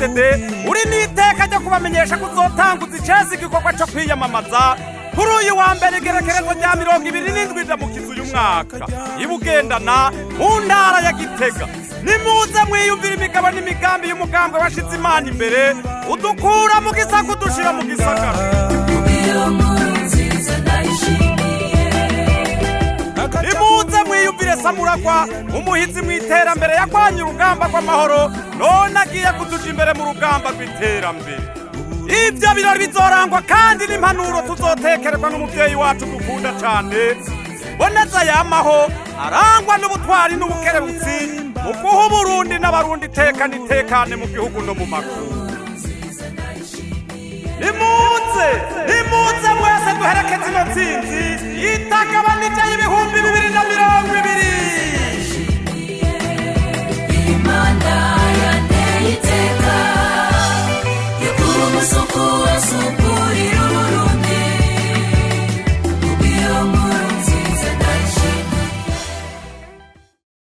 CNDD-FDD uri n'iteka ryo kubamenyesha ko uzotanguza icese igikorwa co kwiyamamaza kuri uyu wa mbere, igerekerezo rya 27 Ndamukiza uyu mwaka, ibugendana mu ntara ya Gitega. Nimuze mwiyumvire imigabo n'imigambi y'umugambwe washize Imana imbere, udukura mu gisaka udushira mu gisagara. Iyo nkuru nziza ndayishimiye. Nimuze mwiyumvire Samuragwa, umuhizi mu iterambere, yagwanye urugamba rw'amahoro, none agiye kutuja imbere mu rugamba rw'iterambere. Ibyo birori bizorangwa kandi n'impanuro tuzotekererwa n'umubyeyi wacu dukunda cane, Boneza Yamaho, arangwa n'ubutwari n'ubukerebutsi mu guha Uburundi n'Abarundi iteka n'itekane mu gihugu no mu makungu. Nimuze, nimuze mwese duherekeze ino ntsinzi itagabanije.